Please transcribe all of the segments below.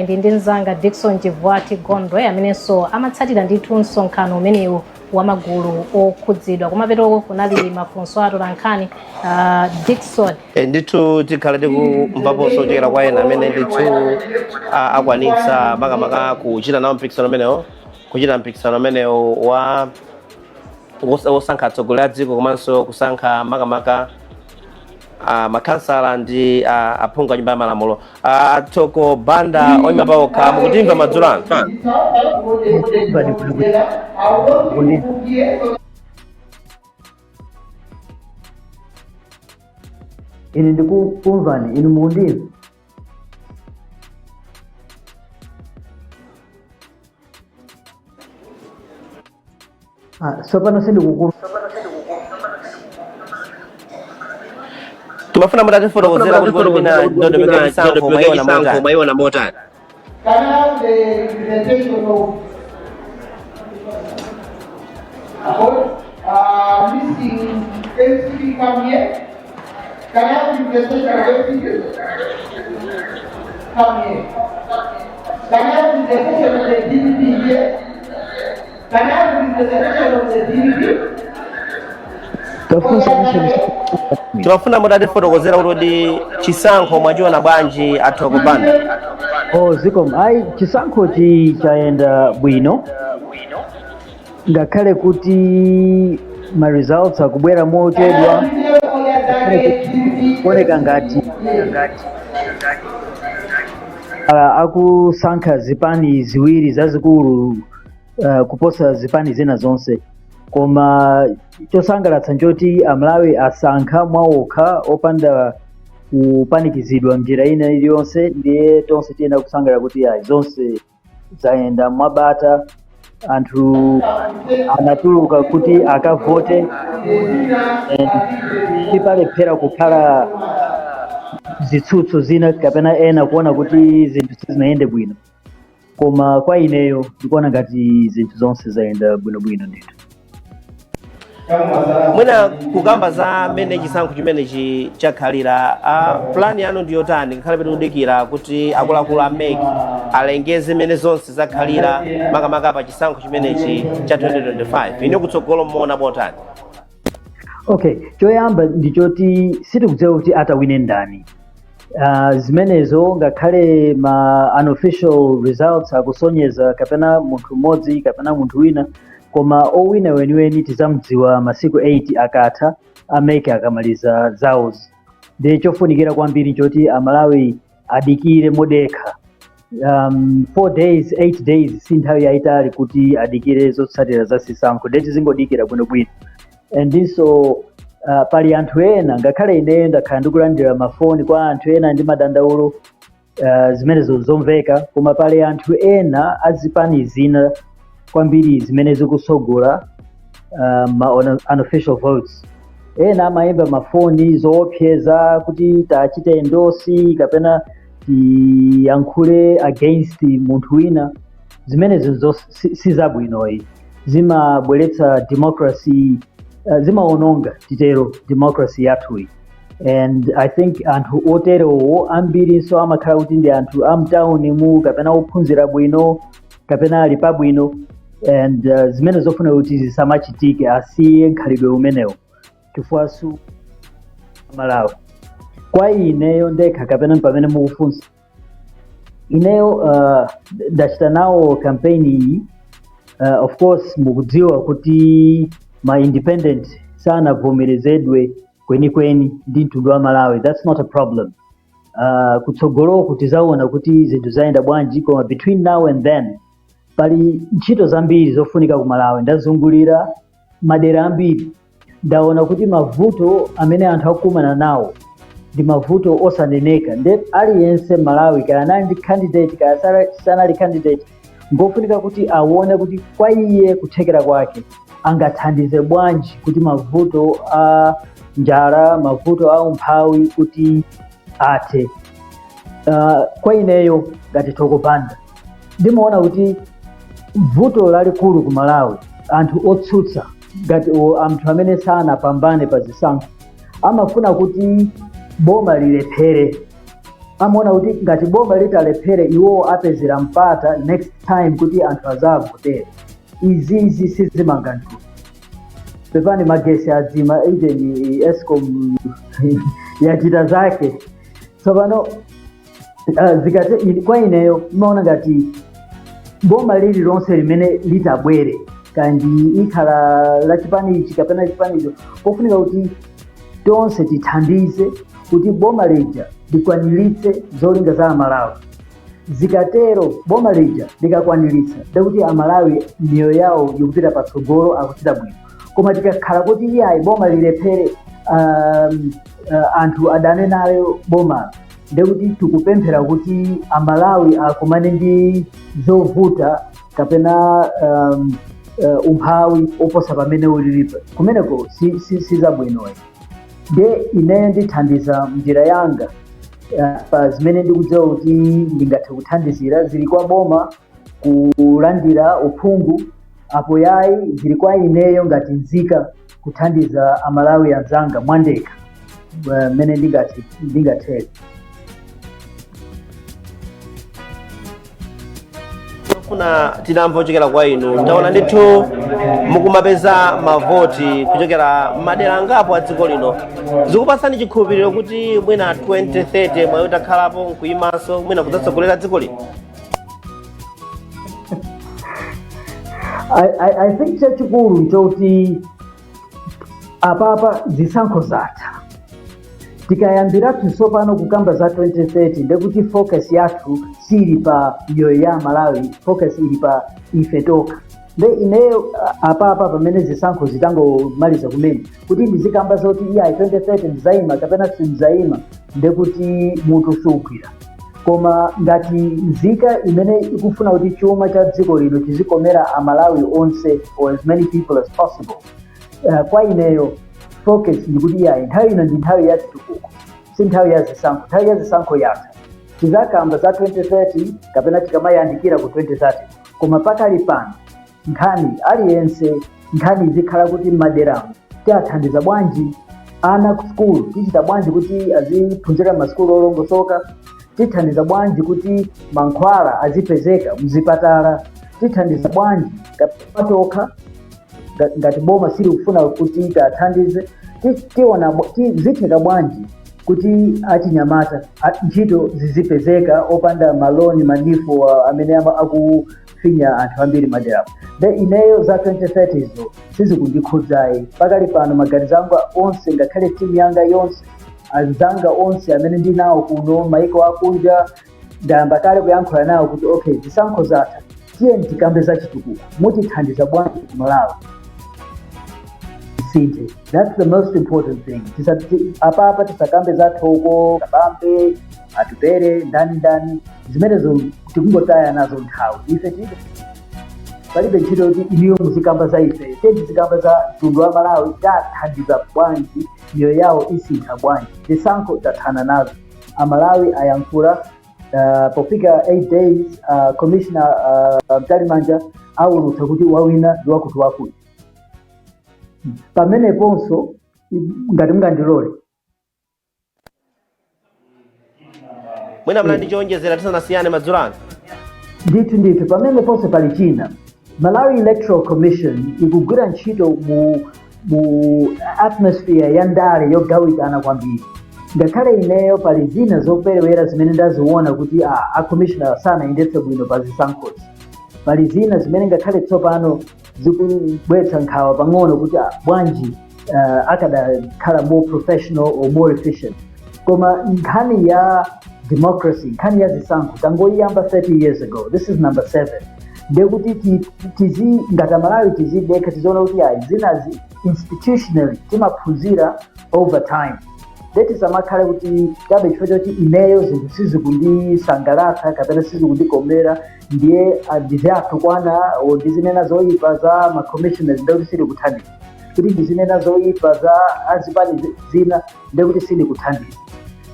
Ndi mzanga Dickson Chivwati Gondwe, amenenso amatsatira ndithu msonkhano umenewu wa magulu okhudzidwa. Kumapetoko kunali mafunso atolankhani. Dickson. Ndithu tikhale tikumvaponso kuchokera kwa ena amene ndithu akwanitsa makamaka kuchita nawo mpikisano umenewo, kuchita mpikisano umenewo wa wosankha atsogoleri a dziko komanso kusankha makamaka makhansala ndi aphungu a Nyumba ya Malamulo. Thoko Banda, oyima pawokha, mukutimva madzulo ano? Bali kundi. Ine ndikukumvani, inu mukundimva? Ah, tsopano sindikukumva. Timafuna mutatifotokozera kuti kodi mwina ndondomeko ya chisankho mwayiona motani? Can I have the representation of About missing MCP come here? Can I have the representation of MCP? Come here. Can I have the representation of the DPP here? Can I have the representation of the DPP? Tafunsa. Timafuna mutatifotokozera kuti kodi chisankho mwachiona bwanji, a Thoko Banda? Oh, zikomo. Ayi, chisankhochi chayenda bwino, ngakhale kuti ma results akubwera mochedwa, kuoneka ngati akusankha zipani ziwiri zazikulu kuposa zipani zina zonse. Koma chosangalatsa nchoti Amalawi asankha mwaokha opanda kupanikizidwa mnjira ina iliyonse. Ndiye tonse tiyenera kusangalala kuti ayi, zonse zayenda mwabata, anthu anatuluka kuti akavote and sipalephera kukhala zitsutso zina kapena ena kuona kuti zinthu sizinayende bwino, koma kwa ineyo ndikuona ngati zinthu zonse zayenda bwinobwino ndithu. Mwina kukamba za mmene chisankho chimenechi chakhalira, plan yanu ndi yotani, ngakhale pete kudikira kuti akuluakulu a MEC alengeze mmene zonse zakhalira makamaka pa chisankho chimenechi cha 2025? Ine kutsogolo mmaona motani? Okay, choyamba ndichoti sitikudziwa kuti atawine ndani. Zimenezo ngakhale ma unofficial results akusonyeza kapena munthu mmodzi kapena munthu wina, koma owina weniweni tizamdziwa masiku 8 akatha, a MEC akamaliza zawozi. Ndiye chofunikira kwambiri choti Amalawi adikire modekha. 4 days, 8 days si nthawi yayitali kuti adikire zotsatira za zisankho, ndiye tizingodikira bwinobwino. Andinso pali anthu ena, ngakhale ineyo ndakhala ndikulandira mafoni kwa anthu ena ndi madandaulo, zimenezo zomveka, koma pali anthu ena azipani zina kwambiri zimene zikusogola ma unofficial votes, ena amayimba mafoni zoopseza kuti tachite endorse kapena tiyankhule against munthu wina. Zimenezo si zabwinoyi, zimabweretsa democracy, zimaononga titero democracy yathuyi. And I think anthu oterowo ambirinso amakhala kuti ndi anthu amtawuni mu kapena ophunzira bwino kapena ali pabwino, and zimene zofuna kuti zisamachitike, asiye nkhalidwe umenewo chifukwa su Malawi. Kwa ineyo ndekha kapena pamene mukufunsa ineyo, ndachita nawo campaign iyi. Of course mukudziwa kuti ma independent sanavomerezedwe kwenikweni ndi mtundu wa Malawi. That's not a problem. Kutsogoloku tizaona kuti zinthu zayenda bwanji, koma between now and then pali ntchito zambiri zofunika ku Malawi. Ndazungulira madera ambiri, ndaona kuti mavuto amene anthu akukumana nawo ndi mavuto osaneneka. Nde aliyense Malawi, kaya anali ndi candidate kaya sanali candidate, ngofunika kuti aone kuti kwa iye kuthekera kwake angathandize bwanji kuti mavuto a njala, mavuto a umphawi kuti athe. Kwa ineyo ngati Thoko Banda ndimaona kuti vuto lalikulu ku Malawi, anthu otsutsa ngati anthu amene sanapambane pa zisankho amafuna kuti boma lilephere. Amaona kuti ngati boma litalephere, iwowo apezera mpata next time kuti anthu azavotere. Izizi sizimanga nthu. Pepani, magesi adzima, even ESCOM yachita zake. Tsopano zikate kwa ineyo imaona ngati boma lililonse limene litabwere, kandi ikhala la chipani ichi kapena chipanicho, pofunika kuti tonse tithandize kuti boma lija likwaniritse zolinga za Amalawi. Zikatero, boma lija likakwaniritsa, ndekuti Amalawi miyoyo yawo ikupita patsogolo, akuchita bwino. Koma tikakhala kuti iyayi, boma lilephere, anthu adane nayo bomalo, ndekuti tikupemphera kuti Amalawi akumane ndi zovuta kapena umphawi oposa pamene ulilipo. Kumeneko si zabwinoyi. Nde ineyo ndithandiza mnjira yanga pa zimene ndikudziwa kuti ndingathe kuthandizira. Zili kwa boma kulandira uphungu, apo yayi, zili kwa ineyo ngati nzika kuthandiza Amalawi anzanga mwandekha mmene ndingathere. Funa tinamva kuchokera kwa inu. Taona ndithu mukumapeza mavoti kuchokera madera angapo a dziko lino. Zikupasani chikhulupiriro kuti mwina 2030 mwayi utakhalapo nkuyimanso, mwina kudzatsogolera dziko lino? I think chachikulu nchoti apapa zisankho zatha. Tikayambiratu tsopano kukamba za 2030, ndekuti focus yathu sili pa miyoyo ya Malawi, focus ili pa ife tokha. Nde ineyo apapa pamene zisankho zitangomaliza kumene, kuti ndizikamba zoti iyayi, 2030 ndizayima kapena sindzayima, ndekuti mutu sugwira. Koma ngati nzika imene ikufuna kuti chuma cha dziko lino chizikomera Amalawi onse, or as many people as possible, kwa ineyo focus ndikuti iyayi, nthawi ino ndi nthawi ya chitukuko, si nthawi ya zisankho. Nthawi ya zisankho yatha. Tizakamba za 2030 kapena tikamayandikira ku 2030. Koma pakali pano nkhani aliyense, nkhani izikhala kuti m'maderamo tiathandiza bwanji ana ku sukulu, tichita bwanji kuti aziphunzira masukulu olongosoka, tithandiza bwanji kuti mankhwala azipezeka mzipatala, tithandiza bwanji patokha ngati boma silikufuna kuti tiathandize, tiona zitheka bwanji kuti achinyamata ntchito zizipezeka opanda maloni, ma NEEF amene akufinya anthu ambiri maderapo. Nde ineyo za 2030 zo sizikundikhudzayi pakali pano. Maganizo anga onse, ngakhale timu yanga yonse, anzanga onse amene ndinawo kuno, maiko akunja, ndayamba kale kuyankhula nawo kuti okay, zisankho zatha, tiye tikambe za chitukuko, mutithandiza bwanji ku Malawi sinthe. That's the most important thing. Apapa tisakambe za Thoko, Kabambe, Atupere, ndani ndani, zimenezo tikungotaya nazo nthawi. Ife tilibe, palibe ntchito yoti iniyo muzikamba za ife. Tiye tizikamba za mtundu wa Malawi, tathandiza bwanji, miyoyo yawo isintha bwanji. Zisankho tathana nazo, Amalawi ayankhula. Pofika 8 days Commissioner Mtalimanja aulutsa kuti wawina ndi wakuti wakuti. Pameneponso, ngati mungandilole, Mwina muli ndi chowonjezera tisanasiyane madzulo ano? Ndithu ndithu. Pameneponso pali china. Malawi Electoral Commission ikugwira ntchito mu atmosphere ya ndale yogawikana kwambiri. Ngakhale ineyo pali zina zoperewera zimene ndaziona kuti a commissioner sanayendetse bwino pa zisankhozi. Pali zina zimene ngakhale tsopano zikubweretsa nkhawa pang'ono kuti bwanji akadakhala more professional or more efficient. Koma nkhani ya democracy, nkhani ya zisankho, tangoyiyamba 30 years ago, this is number 7. Ndekuti tizi ngati Amalawi tizidekha, tiziona kuti ayi, zinazi institutionally timaphunzira over time. Nde tisamakhale kuti chabe chifukwa choti ineyo zinthu sizikundisangalatsa kapena sizikundikomera, ndiye ndiziatukwana o ndizinena zoyipa za ma commissioners, ndekuti sindikuthandiza. Kuti ndizinena zoyipa za azipani zina, ndekuti sindikuthandiza.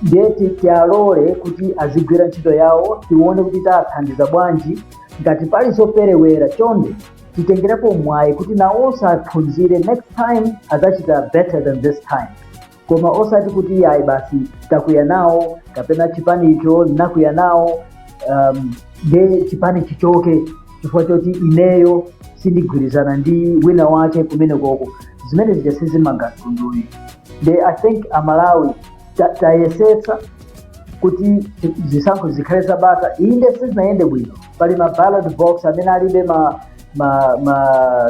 Ndiye tialole kuti azigwira ntchito yawo, tione kuti tathandiza bwanji. Ngati pali zoperewera, chonde titengerepo mwayi kuti nawonso aphunzire, next time azachita better than this time. Koma osati kuti ayi, basi takwiya nawo kapena chipanicho nakwiya nawo, nde chipani chichoke chifukwa choti ineyo sindigwirizana ndi wina wake kumene koko. Zimene zija sizimanga mtunduyi. Nde I think Amalawi tayesetsa kuti zisankho zikhale zabata. Inde, sizinayende bwino. Pali ma ballot box amene alibe ma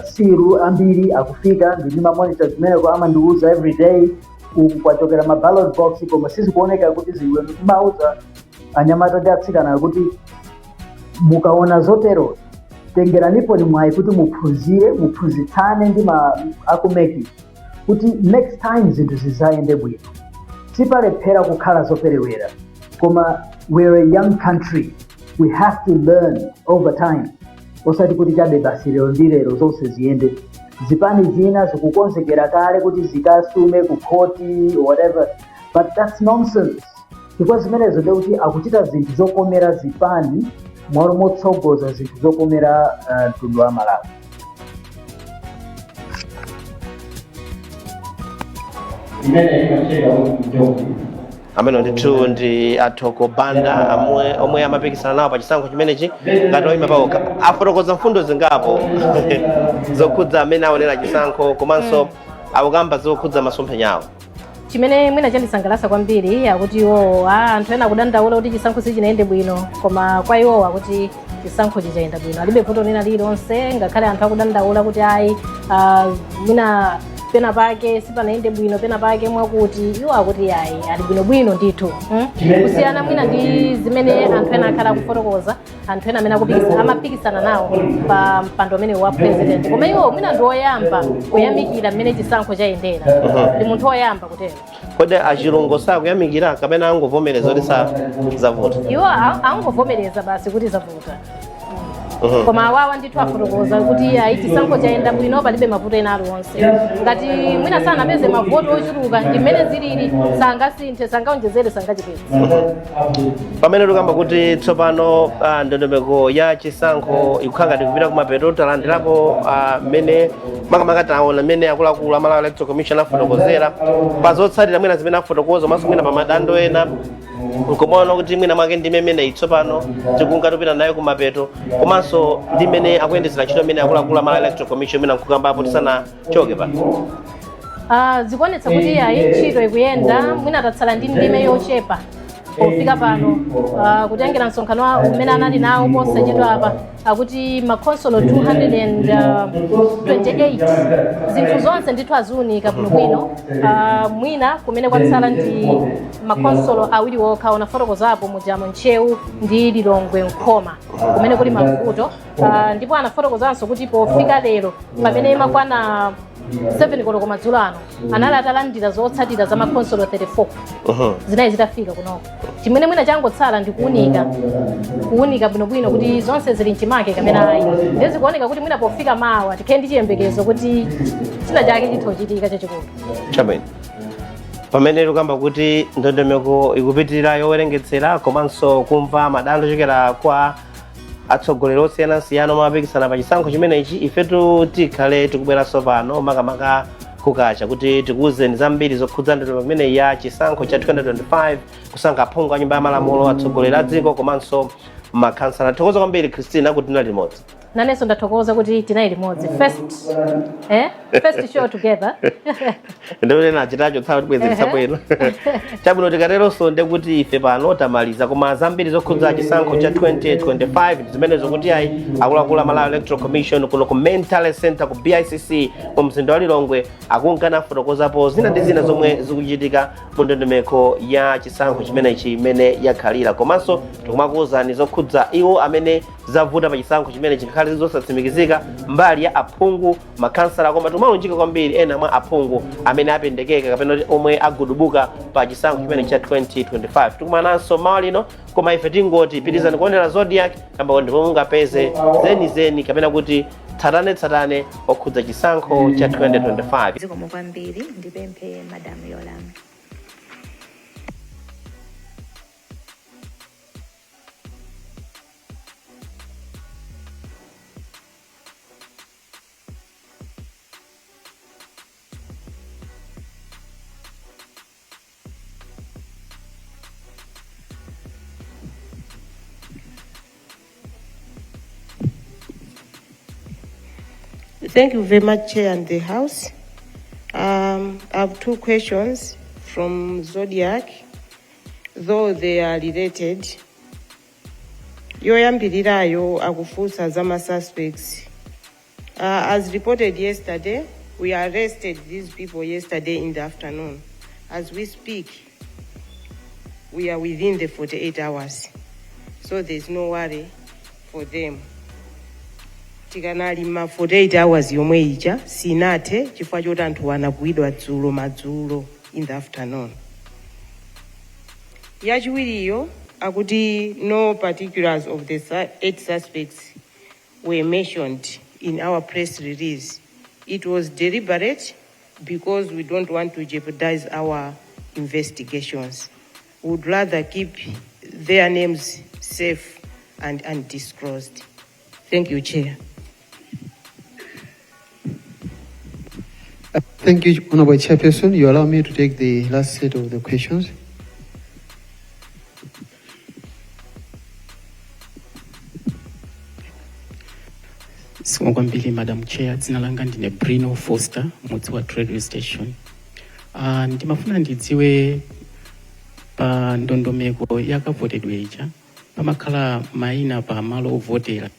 seal ambiri akufika ndi ma monitor zimeneko amandiuza every day uku kwachokera ma ballot box, koma sizikuoneka kuti ziwe. Ndimauza anyamata ndi atsikana kuti mukaona zotero, tengeranipo ni mwayi kuti muphunzire, muphunzitsane ndi ma aku MEC kuti next time zinthu zizayende bwino. Sipalephera kukhala zoperewera, koma we're a young country, we have to learn over time, osati kuti chabe basi lero ndi lero zonse ziyende. Zipani zina zikukonzekera kale kuti zikasume ku khoti or whatever, but that's nonsense, chifukwa zimenezo ndekuti akuchita zinthu zokomera zipani mwalo motsogoza zinthu zokomera mtundu wa Malawi. Imene imatchedwa kuti njoki. Amene ndithu ndi Athoko Banda amwe omwe amapikisana nawo pa chisankho chimenechi ngati oyima pawokha. Afotokoza mfundo zingapo zokhudza amene aonera chisankho, komanso akukamba zokhudza masomphenya awo. Chimene mwina chandisangalatsa kwambiri, akuti iwowo, anthu ena akudandaula kuti chisankho sichinayende bwino, koma kwa iwowo akuti chisankho chichayenda bwino, alibe vuto lina lililonse. Ngakhale anthu akudandaula kuti ayi, mwina pena pake sipanayende bwino, pena pake mwakuti, iwo akuti ayi, ali bwinobwino ndithu, Kusiyana mwina ndi zimene anthu ena akhala akufotokoza, anthu ena amene amapikisana nawo pa mpando umene wa president, koma iwo mwina ndi oyamba kuyamikira mmene chisankho chayendera, ndi munthu oyamba kutero. Kodi achilungo sakuyamikira kapena angovomereza kuti zavuta? Iwo angovomereza basi kuti zavuta, koma awawa ndithu afotokoza kuti ayi, chisankho chayenda bwino, palibe mavuto ena aliwonse. Ngati mwina sanapeze mavoti ochuluka, ndi mmene zilili, sangasinthe, sangaonjezere, sangachepetse. Pamene tikamba kuti tsopano ndondomeko ya chisankho ikukhala ngati kupita kumapeto, talandirapo mmene makamaka taona mmene akuluakulu a Malawi Electoral Commission afotokozera pa zotsatira mwina zimene afotokoza, komanso mwina pa madando ena, nkumaona kuti mwina mwake ndi mmene tsopano tikunga tupita nayo kumapeto, komanso ndi mmene akuyendetsera ntchito mmene akuluakulu a Malawi Electoral Commission, mwina nkukambapo tisanachoke pa Zikuonetsa kuti ayi, ntchito ikuyenda. Mwina tatsala ndi ndime yochepa pofika pano. Kutengera msonkhano umene anali nawo posachedwa apa, akuti makonsolo 228 zinthu zonse ndithu aziunika bwinobwino. Mwina kumene kwatsala ndi makonsolo awiri okha, unafotokozapo mujamo, Ntcheu ndi Lilongwe Nkhoma, kumene kuli mavuto. Ndipo anafotokozanso kuti pofika lero pamene imakwana 7 koloko madzulo ano, anali atalandira zotsatira za makonsolo 34, zinali zitafika kunoko. Chimene mwina changotsala ndi kuunika bwinobwino kuti zonse zili mchimake kapena ayi. Ndiye zikuoneka kuti mwina pofika mawa tikhale ndi chiyembekezo kuti china chake chitha kuchitika chachikulu. Chabwino. Pamene tikukamba kuti ndondomeko ikupitirira yowerengetsera komanso kumva madando ochokera kwa atsogoleri osiyanasiyana omwe amapikisana pa chisankho chimenechi, ifetu tikhale tikubweranso pano makamaka kukacha kuti tikuwuzeni zambiri zokhudza ndondomeko imeneyi ya chisankho cha 2025, kusankha aphungu a Nyumba ya Malamulo, atsogoleri a dziko komanso makhansala. Thokoza kwambiri, Christina, kuti tinali limodzi. Nanenso ndathokoza kuti tinali limodzi, first show together. Ndikuti nachitacho tsawa tibwezeretsa bwino. Chabwino, tikateronso ndekuti ife pano tamaliza, koma zambiri zokhudza chisankho cha 2025 ndi zimene zokuti ayi, akuluakulu a Malawi Electoral Commission kuno ku Main Tally Center ku BICC mu mzinda wa Lilongwe akunkana afotokozapo zina ndi zina zomwe zikuchitika mu ndondomeko ya chisankho chimenechi imene yakhalira, komanso tikumakuwuzani zokhudza iwo amene zavuta pa chisankho chimene chingakhale zosatsimikizika mbali ya aphungu, makhansala, koma timalunjika kwambiri ena mwa aphungu amene apendekeka kapena kuti omwe agudubuka pa chisankho chimene cha 2025. Tikumananso mawa lino, koma ife tingoti pitirizani kuonera Zodiak kamba ndipo mungapeze zenizeni kapena kuti tsatanetsatane okhudza chisankho cha 2025. Zikomo kwambiri. Ndipemphe Madamu Yolamu. Thank you very much, Chair and the House. I have two questions from Zodiak, though they are related. Yoyambirirayo akufunsa za ma suspects. As reported yesterday, we arrested these people yesterday in the afternoon. As we speak, we are within the 48 hours. So there's no worry for them. Tikanali ma 48 hours yomwe ija sinathe chifukwa choti anthu anagwidwa dzulo madzulo in the afternoon. Yachiwiriyo akuti no particulars of the eight suspects were mentioned in our press release. It was deliberate because we don't want to jeopardize our investigations. We would rather keep their names safe and undisclosed. Thank you, Chair. Thank you, Honorable Chairperson. You allow me to take the last set of the questions. Zikomo kwambiri, Madam Chair. Dzina langa ndine Brino Foster, mudzi wa radio station. Ndimafuna ndidziwe pa ndondomeko yakavotedwe ija pamakhala mayina pa malo ovotera.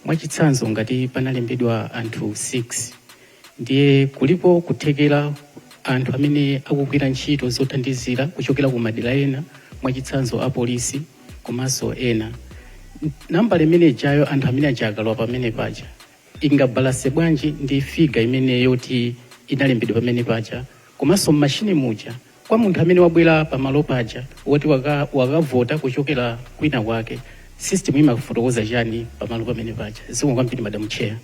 Mwachitsanzo, ngati panalembedwa anthu 6, ndiye kulipo kuthekera anthu amene akugwira ntchito zothandizira kuchokera ku madera ena, mwachitsanzo apolisi komanso ena, nambala imene ijayo anthu amene aja akalowa pamene paja ingabalance bwanji ndi figure imene yoti inalembedwa pamene paja? Komanso mmashini muja, kwa munthu amene wabwera pamalo paja woti wakavota kuchokera kwina kwake, system imakufotokoza chani pamalo pamene paja? Zikomo kwambiri, Madam Chair.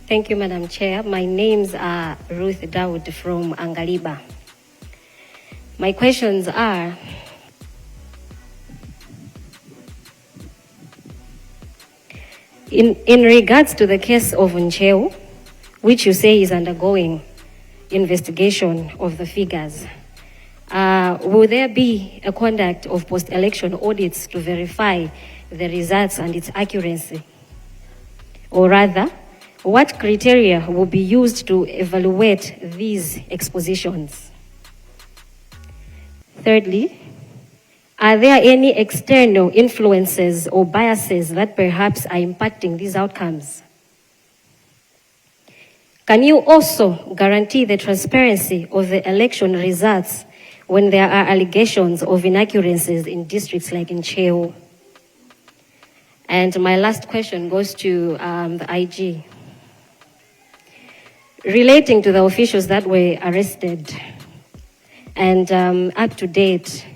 Thank you, Madam Chair. My names are Ruth Daud from Angaliba. My questions are, in regards to the case of Ntcheu, which you say is undergoing investigation of the figures, will there be a conduct of post-election audits to verify the results and its accuracy? Or rather, what criteria will be used to evaluate these expositions? Thirdly, are there any external influences or biases that perhaps are impacting these outcomes? Can you also guarantee the transparency of the election results when there are allegations of inaccuracies in districts like Ntcheu? And my last question goes to the IG. Relating to the officials that were arrested, and up to date,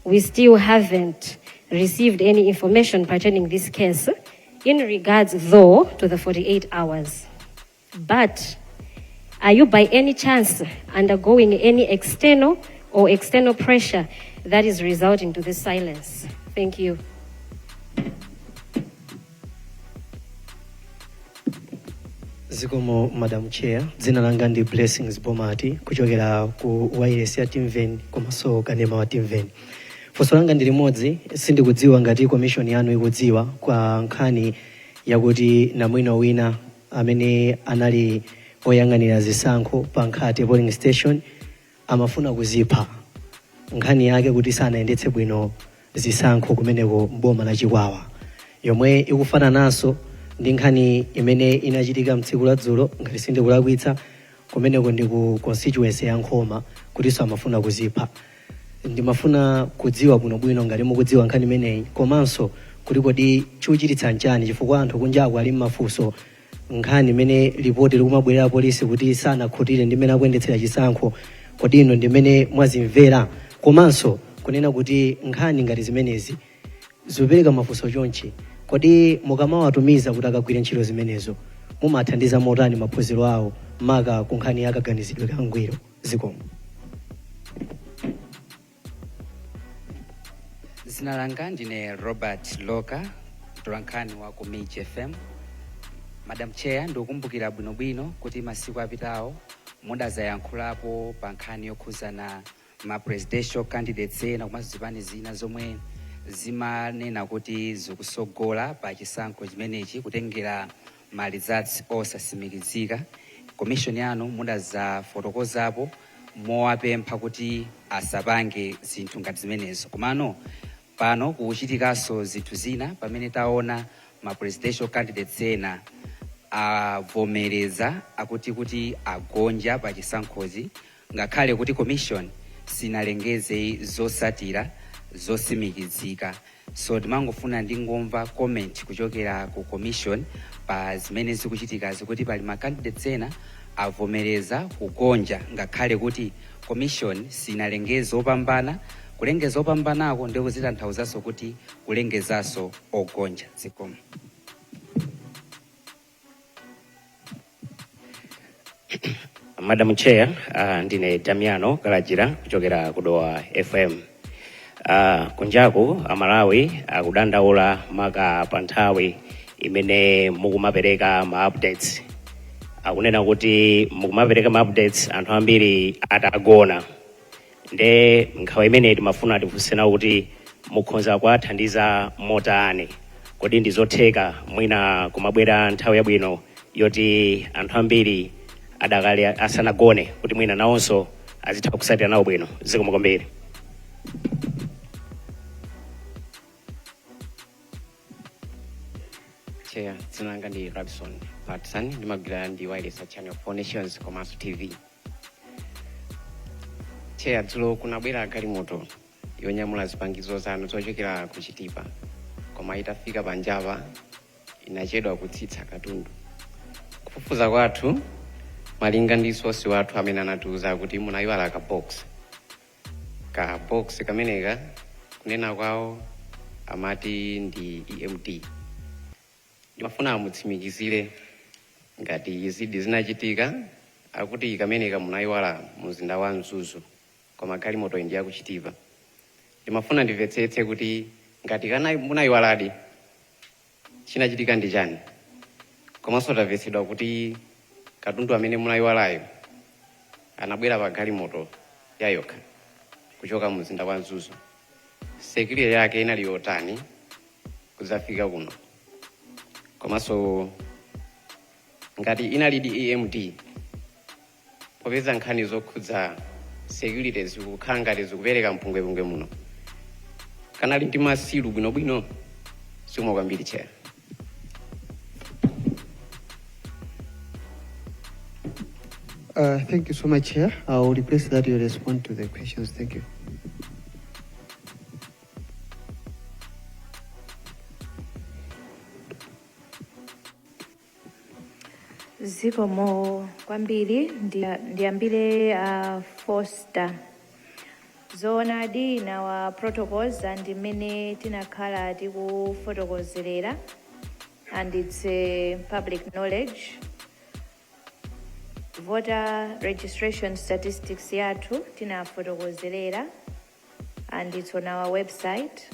we still haven't received any information pertaining this case in regards, though, to the 48 hours. But are you by any chance undergoing any external or external pressure that is resulting to this silence? Thank you. Zikomo, Madam Chair. Dzina langa ndi Blessings Bomati kuchokera ku wireless ya Timveni komanso kanema wa Timveni. Funso langa ndi limodzi. Sindikudziwa ngati commission yanu ikudziwa kwa nkhani yakuti namwino wina amene anali oyang'anira zisankho pa Nkhate polling station amafuna kuzipha, nkhani yake kuti sanayendetse bwino zisankho kumeneko mboma la Chikwawa, yomwe ikufanananso ndi nkhani imene inachitika mtsiku la dzulo, ngati sindikulakwitsa, kumeneko ndi ku constituency ya Nkhoma, kutinso amafuna kuzipha. Ndimafuna kudziwa bwinobwino ngati mukudziwa nkhani imeneyi, komanso kuti kodi chikuchititsa nchani, chifukwa anthu kunjaku ali mmafunso. Nkhani imene ripoti likumabwerera polisi kuti sanakhutire ndi mmene akuyendetsera chisankho, kodi ino ndimene mwazimvera? Komanso kunena kuti nkhani ngati zimenezi zikupereka mafunso chonchi, kodi mukamawatumiza kuti akagwire ntchito zimenezo mumathandiza motani maphunziro awo, maka ku nkhani yakaganizidwe kangwiro? Zikomo. Zina langa ndine Robert Loka, mtolankhani wa ku Mij FM. Madam Chair, ndikukumbukira bwinobwino kuti masiku apitawo mudazayankhulapo pa nkhani yokhuzana ma presidential candidates ena komanso zipani zina zomwe Zimanena kuti zikusogola pa chisankho chimenechi kutengera ma results osasimikizika. Commission yanu mudazafotokozapo mowapempha kuti asapange zinthu ngati zimenezo, komano pano kukuchitikanso zinthu zina pamene taona ma presidential candidates ena avomereza akuti kuti agonja pa chisankhozi, ngakhale kuti commission sinalengeze zosatira zosimikizika. So timangofuna ndingomva comment kuchokera ku commission pa zimene zikuchitikazi, kuti pali ma candidates ena avomereza kugonja ngakhale kuti commission sinalengeze opambana. Kulengeza opambanako ndiye kuzitanthauzanso kuti kulengezanso ogonja. Zikomo. Madam Chair, ndine Damiano Kalajira kuchokera ku Dowa FM. Kunjaku Amalawi akudandaula maka pa nthawi imene mukumapereka ma updates. Akunena kuti mukumapereka ma updates anthu ambiri atagona. Nde nkhawa imeneyi timafuna tifunse nawo kuti mukhonza kuwathandiza motani? Kodi ndi zotheka mwina kumabwera nthawi yabwino yoti anthu ambiri adakali asanagone kuti mwina nawonso azitha kusatira nawo bwino? Zikomo kwambiri. Chair, dzina langa ndi Rabson Patson, ndimagwira ndi wireless Channel 4 Nations komanso TV. Chair, dzulo kunabwera galimoto yonyamula zipangizo zanu zochokera ku Chitipa, koma itafika panjapa inachedwa kutsitsa katundu. Kufufuza kwathu malinga ndi source wathu amene anatiuza kuti munayiwala ka box. Ka box kameneka kunena kwawo amati ndi EMD. Ndimafuna mutsimikizire ngati izidi zinachitika. Akuti kameneka munayiwala mumzinda wa Mzuzu, koma galimoto ndi ya ku Chitipa. Ndimafuna ndimvetsetse kuti ngati kana munayiwaladi, chinachitika ndi chani? Komanso tamvetsedwa kuti katundu amene munayiwalayo anabwera pa galimoto yayokha kuchoka mumzinda wa Mzuzu. Security yake inali yotani kudzafika kuno? Komanso ngati inalidi EMD, popeza nkhani zokhudza security zikukhala ngati zikupereka mpungwepungwe muno, kanali ndi ma seal bwinobwino? Zikomo kwambiri, Chair. Thank you so much, Chair. I will request that you respond to the questions. Thank you. Zikomo kwambiri. Ndiyambire Foster. Zoonadi, in our protocols and mmene tinakhala tikufotokozerera, and it's a public knowledge, voter registration statistics yathu tinafotokozerera and it's on our website.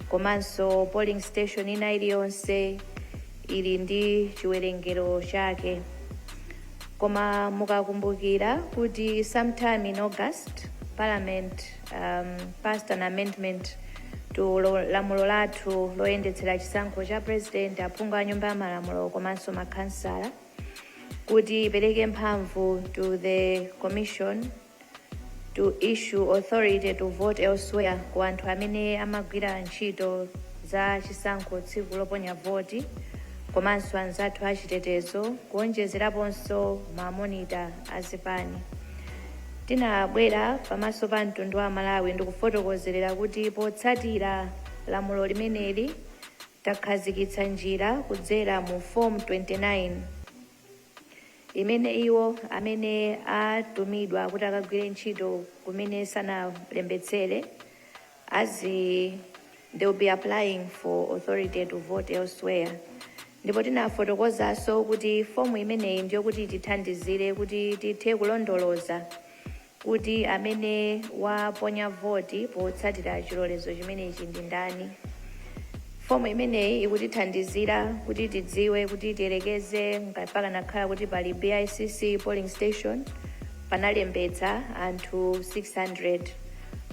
Komanso polling station ina iliyonse ili ndi chiwerengero chake. Koma mukakumbukira kuti sometime in August, Parliament passed an amendment to lamulo lathu loyendetsera chisankho cha president, aphungu a nyumba ya malamulo komanso makhansala, kuti ipereke mphamvu to the commission to issue authority to vote elsewhere ku anthu amene amagwira ntchito za chisankho tsiku loponya voti, komanso anzathu achitetezo, kuonjezeraponso ma monitor azipani. Tinabwera pamaso pa mtundu wa Malawi ndikufotokozerera kuti potsatira lamulo limeneli takhazikitsa njira kudzera mu Form 29 imene iwo amene atumidwa kuti akagwire ntchito kumene sanalembetsere azi they will be applying for authority to vote elsewhere. Ndipo tinafotokozanso kuti fomu imeneyi ndiyokuti tithandizire kuti tithe kulondoloza kuti amene waponya voti potsatira chilolezo chimenechi ndi ndani. Fomu imeneyi ikutithandizira kuti tidziwe kuti tiyerekeze ngati pakanakhala kuti pali BICC polling station panalembetsa anthu 600.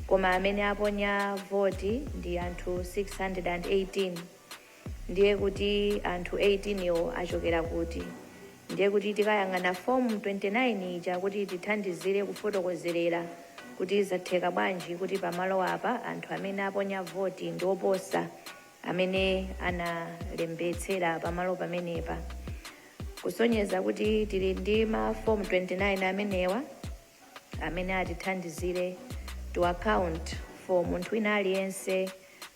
Koma amene aponya voti ndi anthu 618. Ndiye kuti anthu 18 iwo achokera kuti? Ndiye kuti tikayang'ana Form 29 ija kuti tithandizire kufotokozerera kuti zatheka bwanji kuti pamalo apa anthu amene aponya voti ndi oposa amene analembetsera pamalo pamenepa, kusonyeza kuti tili ndi ma Form 29 amenewa amene atithandizire to account for munthu wina aliyense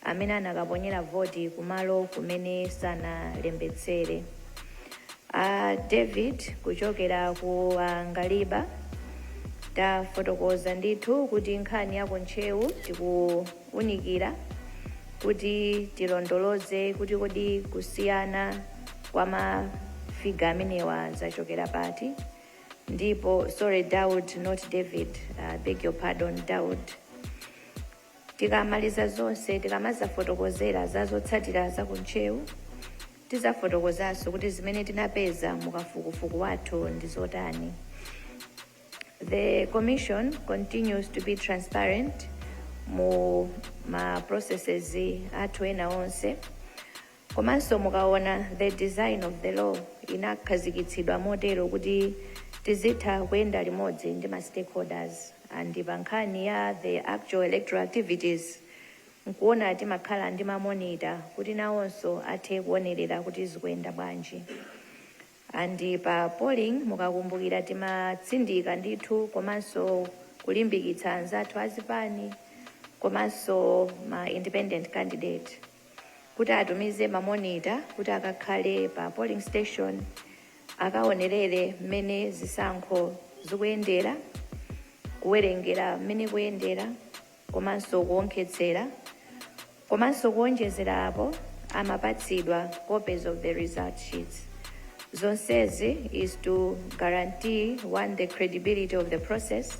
amene anakaponyera voti kumalo kumene sanalembetsere. David kuchokera ku Ngaliba, tafotokoza ndithu kuti nkhani ya kuNtcheu tikuwunikira kuti tilondoloze kuti kodi kusiyana kwa ma figure amenewa zachokera pati. Ndipo, sorry, Daud, not David, beg your pardon, Daud. Tikamaliza zonse, tikamazafotokozera za zotsatira za kuNtcheu, tizafotokozanso kuti zimene tinapeza mukafukufuku wathu ndi zotani. The commission continues to be transparent mu ma processes athu ena onse. Komanso mukaona the design of the law, inakhazikitsidwa motero kuti tizitha kuyenda limodzi ndi ma stakeholders, and pa nkhani ya the actual electoral activities, nkuona timakhala ndi ma monitor kuti nawonso athe kuonerera kuti zikuyenda bwanji. And pa polling, mukakumbukira, timatsindika ndithu komanso kulimbikitsa anzathu azipani komanso ma independent candidate kuti atumize ma monitor kuti akakhale pa polling station, akaonerere mmene zisankho zikuyendera, kuwerengera mmene kuyendera, komanso kuonkhetsera. Komanso kuonjezera apo, amapatsidwa copies of the result sheets. Zonsezi is to guarantee, one, the credibility of the process,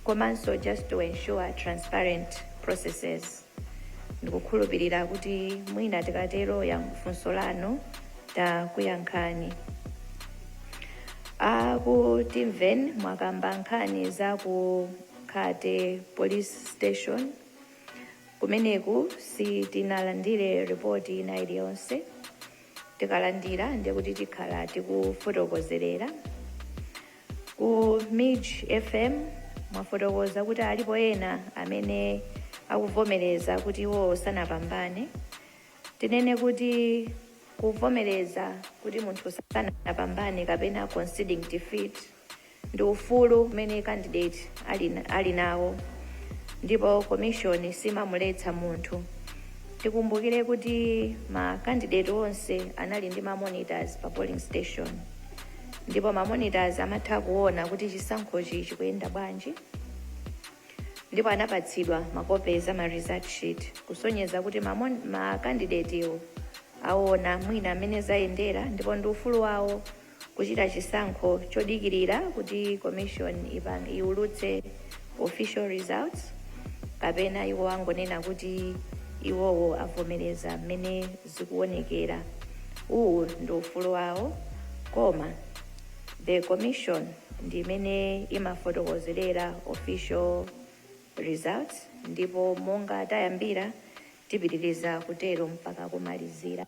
komanso just to ensure transparent processes. Ndikukhulupirira kuti mwina tikatero ya funso lanu takuyankhani. Aku Timven, mwakamba nkhani za ku Khate Police Station. Kumeneku sitinalandire ripoti ina iliyonse. Tikalandira, ndikuti tikhala tikufotokozerera. Ku Mij FM, mwafotokoza kuti alipo ena amene akuvomereza kuti iwo sanapambane. Tinene kuti kuvomereza kuti munthu sanapambane kapena conceding defeat ndi ufulu umene candidate ali nawo, ndipo commission simamuletsa munthu. Tikumbukire kuti ma candidate onse anali ndi ma monitors pa polling station, ndipo ma monitors amatha kuona kuti chisankhochi chikuyenda bwanji, ndipo anapatsidwa ma copies ama result sheet, kusonyeza kuti ma candidate iwo aona mwina amene zayendera, ndipo ndi ufulu wawo kuchita chisankho chodikirira kuti commission iulutse official results, kapena iwo angonena kuti iwowo avomereza mmene zikuonekera. Uwu ndi ufulu wawo, koma the commission ndi imene imafotokozerera official results, ndipo monga tayambira, tipitiriza kutero mpaka kumalizira.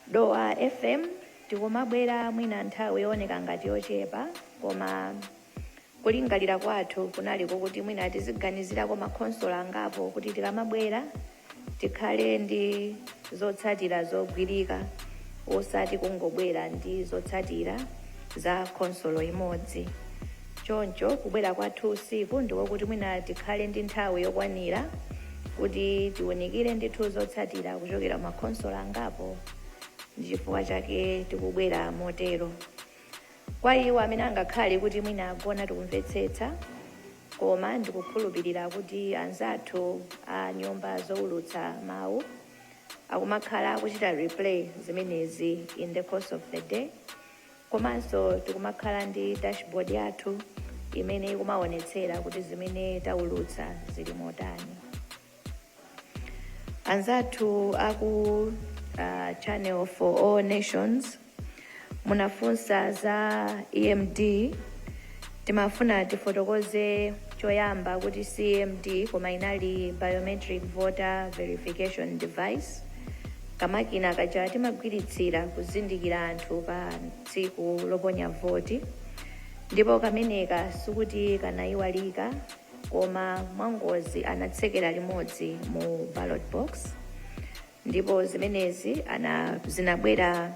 Dowa FM, tikumabwera mwina nthawi yooneka ngati yochepa, koma kulingalira kwathu kunaliko kuti mwina tiziganizirako makhonsolo angapo kuti tikamabwera tikhale ndi zotsatira zogwirika, osati kungobwera ndi zotsatira za khonsolo imodzi. Choncho kubwera kwathu usiku ndikokuti mwina tikhale ndi nthawi yokwanira kuti tiwunikire ndithu zotsatira kuchokera makhonsolo angapo. Ndi chifukwa chake tikubwera motero. Kwa iwo amene angakhale kuti mwina agona, tikumvetsetsa, koma ndikukhulupirira kuti anzathu a nyumba zowulutsa mawu akumakhala akuchita replay zimenezi in the course of the day. Komanso tikumakhala ndi dashboard yathu imene ikumaonetsera kuti zimene taulutsa zili motani. Anzathu aku Channel for All Nations, munafunsa za EMD. Timafuna tifotokoze Choyamba kuti CMD, koma inali biometric voter verification device, kamakina kaja timagwiritsira kuzindikira anthu pa tsiku loponya voti. Ndipo kameneka sikuti kanayiwalika, koma mwangozi anatsekera limodzi mu ballot box. Ndipo zimenezi zinabwera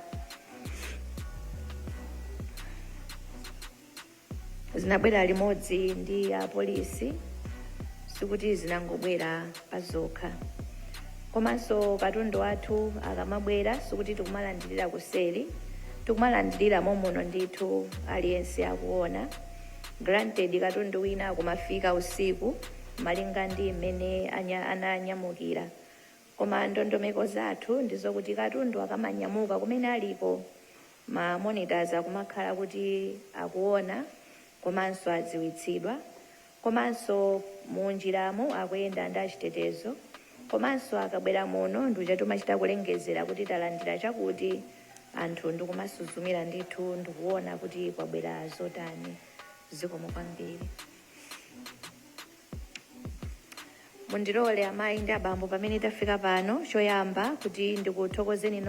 limodzi ndi apolisi, sikuti zinangobwera pazokha. Komanso katundu wathu akamabwera, sikuti tikumalandirira kuseri, tikumalandirira momuno ndithu, aliyense akuona. Granted, katundu wina akumafika usiku malinga ndi mmene ananyamukira, koma ndondomeko zathu ndizokuti katundu akamanyamuka kumene aliko, ma monitors akumakhala kuti akuona komanso adziwitsidwa, komanso munjiramo akuyenda ndi achitetezo, komanso akabwera muno ndikuja timachita kulengezera kuti talandira chakuti, anthu ndikumasuzumira ndithu ndikuona kuti kwabwera zotani. Zikomo kwambiri. Mundilole, amayi ndi abambo, pamene tafika pano, choyamba kuti ndikuthokozeni.